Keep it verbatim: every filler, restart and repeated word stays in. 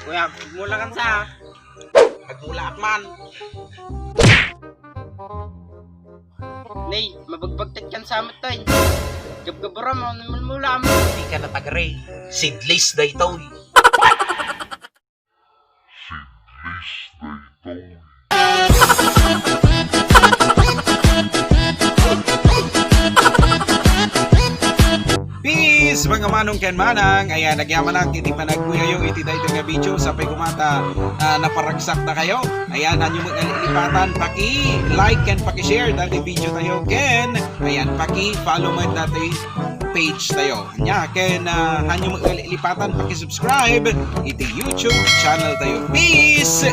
Kuya, mula kan sa. Agmulaak man. Nay, mabagbagtet kan sa met, tay. Gabgabura mo, mulmula mo. Di ka natagre. Seedless daytoy. Seedless daytoy. Peace, mga manong ken manang. Ayan, nagyamanak iti panagkuyayo iti daytoy nga video. Sapay kumata, ah, naparagsak na kayo. Ayan, hanyo met nga lipatan, paki-like ken paki-share dati video tayo. Ken, ayan, paki-follow met dati page tayo. Anya, ken, ah, hanyo met nga lipatan, paki-subscribe iti YouTube channel tayo. Peace!